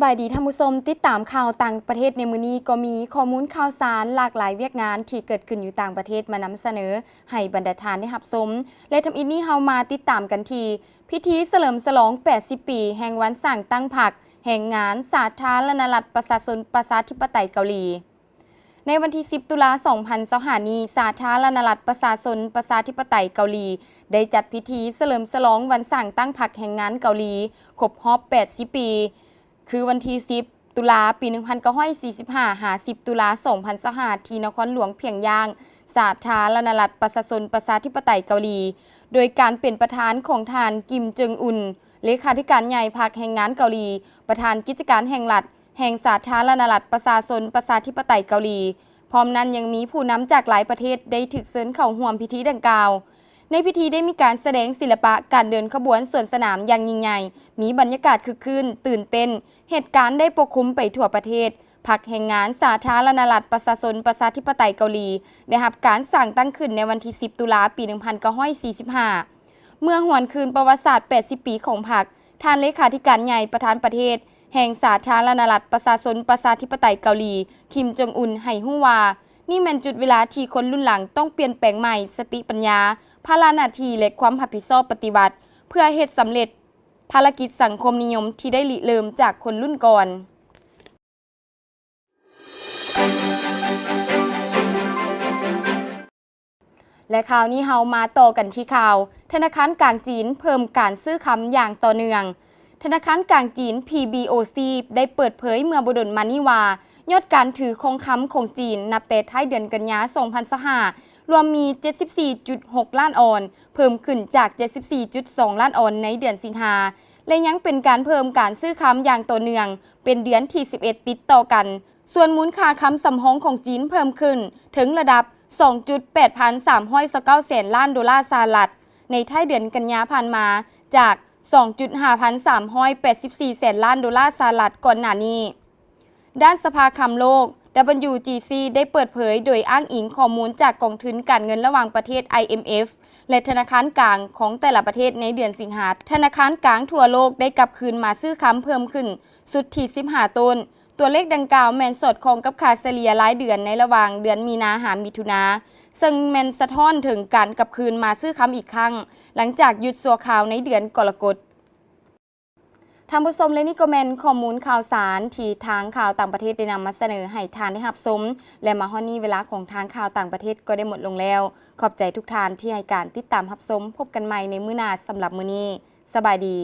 ບາຍດີທ່ານຜູ້ຊົມ, ຕິດຕາມຂ່າວຕ່າງປະເທດໃນມື້ນີ້ກໍມີຂໍ້ມູນຂ່າວສານຫຼາກຫຼາຍວຽກງານທີ່ເກີດຂຶ້ນຢູ່ຕ່າງປະເທດມານຳສະເໜີໃຫ້ບັນດາທ່ານໄດ້ຮັບຊົມ ແລະ ທຳອິດນີ້ເຮົາມາຕິດຕາມກັນທີ່ພິທີສະເຫຼີມສະຫຼອງແປດສິບປີແຫ່ງວັນສ້າງຕັ້ງພັກແຮງງານສາທາລະນະລັດປະຊາຊົນປະຊາທິປະໄຕເກົາຫຼີ. ໃນວັນທີສິບ ຕຸລາ ສອງພັນຊາວຫ້ານີ້, ສາທາລະນະລັດປະຊາຊົນປະຊາທິປະໄຕເກົາຫຼີ ໄດ້ຈັດພິທີສະເຫຼີມສະຫຼອງວັນສ້າງຕັ້ງພັກແຮງງານເກົາຫຼີ ຄົບຮອບແປດສິບປີ ຄືວັນທີສິບ ຕຸລາ ປີໜຶ່ງພັນເກົ້າຮ້ອຍສີ່ສິບຫ້າ ຫາ ສິບ ຕຸລາ ສອງພັນຊາວຫ້າ ທີ່ນະຄອນຫຼວງພຽງຢາງ, ສາທາລະນະລັດປະຊາຊົນປະຊາທິປະໄຕເກົາຫຼີ, ໂດຍການເປັນປະທານຂອງທ່ານ ກິມ ເຈິງອຸນ, ເລຂາທິການໃຫຍ່ພັກແຮງງານເກົາຫຼີ, ປະທານກິດຈະການແຫ່ງລັດ ແຫ່ງສາທາລະນະລັດປະຊາຊົນປະຊາທິປະໄຕເກົາຫຼີ. ພ້ອມນັ້ນຍັງມີຜູ້ນຳຈາກຫຼາຍປະເທດໄດ້ຖືກເຊີນເຂົ້າຮ່ວມພິທີດັ່ງກ່າວ. ໃນພິທີໄດ້ມີການສະແດງສິລະປະການເດີນຂະບວນສວນສະໜາມຢ່າງຍິ່ງໃຫຍ່, ມີບັນຍາກາດຄຶກຄື້ນ, ຕື່ນເຕັ້ນ, ເຫດການໄດ້ປົກຄຸມໄປທົ່ວປະເທດ. ພັກແຮງງານສາທາລະນະລັດປະຊາຊົນປະຊາທິປະໄຕເກົາຫຼີ ໄດ້ຮັບການສ້າງຕັ້ງຂຶ້ນໃນວັນທີສິບ ຕຸລາ ປີໜຶ່ງພັນເກົ້າຮ້ອຍສີ່ສິບຫ້າ. ເມື່ອຫວນຄືນປະຫວັດສາດແປດສິບປີຂອງພັກ, ທ່ານເລຂາທິການໃຫຍ່ປະທານປະເທດແຫ່ງສາທາລະນະລັດປະຊາຊົນປະຊາທິປະໄຕເກົາຫຼີ ຄິມ ເຈິງອຸນ ໃຫ້ຮູ້ວ່າ, ນີ້ແມ່ນຈຸດເວລາທີ່ຄົນລຸ້ນຫຼັງຕ້ອງປ່ຽນແປງໃໝ່ສະຕິປັນຍາ, ພາລະໜ້າທີ່ ແລະ ຄວາມຮັບຜິດຊອບປະຕິວັດ ເພື່ອເຮັດສຳເລັດພາລະກິດສັງຄົມນິຍົມທີ່ໄດ້ລິເລີ່ມຈາກຄົນລຸ້ນກ່ອນ. ແລະ ຂ່າວນີ້ເຮົາມາຕໍ່ກັນທີ່ຂ່າວ ທະນາຄານກາງຈີນເພີ່ມການຊື້ຄຳຢ່າງຕໍ່ເນື່ອງ. ທະນາຄານກາງຈີນ ພີບີໂອຊີ ໄດ້ເປີດເຜີຍເມື່ອບໍ່ດົນມານີ້ວ່າ ຍອດການຖືຄອງຄຳຂອງຈີນນັບແຕ່ທ້າຍເດືອນກັນຍາ ສອງພັນຊາວຫ້າ ລວມມີ ເຈັດສິບສີ່ຈຸດຫົກລ້ານອອນ, ເພີ່ມຂຶ້ນຈາກ ເຈັດສິບສີ່ຈຸດສອງລ້ານອອນໃນເດືອນສິງຫາ ແລະ ຍັງເປັນການເພີ່ມການຊື້ຄຳຢ່າງຕໍ່ເນື່ອງ ເປັນເດືອນທີສິບເອັດຕິດຕໍ່ກັນ. ສ່ວນມູນຄ່າຄຳສຳຮອງຂອງຈີນເພີ່ມຂຶ້ນເຖິງລະດັບ ສອງຈຸດແປດພັນສາມຮ້ອຍຊາວເກົ້າແສນລ້ານໂດລາສະຫະລັດ ໃນທ້າຍເດືອນກັນຍາຜ່ານມາ ຈາກ ສອງຈຸດຫ້າພັນສາມຮ້ອຍແປດສິບສີ່ແສນລ້ານໂດລາສະຫະລັດກ່ອນໜ້ານີ້. ດ້ານສະພາຄຳໂລກ ດັບເບິນຢູຈີຊີ ໄດ້ເປີດເຜີຍໂດຍອ້າງອີງຂໍ້ມູນຈາກກອງທຶນການເງິນລະຫວ່າງປະເທດ ໄອເອັມເອັຟ ແລະ ທະນາຄານກາງຂອງແຕ່ລະປະເທດໃນເດືອນສິງຫາ, ທະນາຄານກາງທົ່ວໂລກໄດ້ກັບຄືນມາຊື້ຄຳເພີ່ມຂຶ້ນຊຸດທີສິບຫ້າໂຕນ. ຕົວເລກດັ່ງກ່າວແມ່ນສອດຄ່ອງກັບຄ່າສະເລ່ຍລາຍເດືອນໃນລະຫວ່າງເດືອນມີນາຫາມິຖຸນາ, ເຊິ່ງແມ່ນສະທ້ອນເຖິງການກັບຄືນມາຊື້ຄຳອີກຄັ້ງ ຫຼັງຈາກຢຸດຊົ່ວຄາວໃນເດືອນກໍລະກົດ. ທ່ານຜູ້ຊົມ ແລະ ນີ້ກໍແມ່ນຂໍ້ມູນຂ່າວສານທີ່ທາງຂ່າວຕ່າງປະເທດໄດ້ນຳມາສະເໜີໃຫ້ທ່ານໄດ້ຮັບຊົມ ແລະ ມາຮອດນີ້ເວລາຂອງທາງຂ່າວຕ່າງປະເທດກໍໄດ້ໝົດລົງແລ້ວ. ຂອບໃຈທຸກທ່ານທີ່ໃຫ້ການຕິດຕາມຮັບຊົມ. ພົບກັນໃໝ່ໃນມື້ໜ້າ. ສຳລັບມື້ນີ້, ສະບາຍດີ.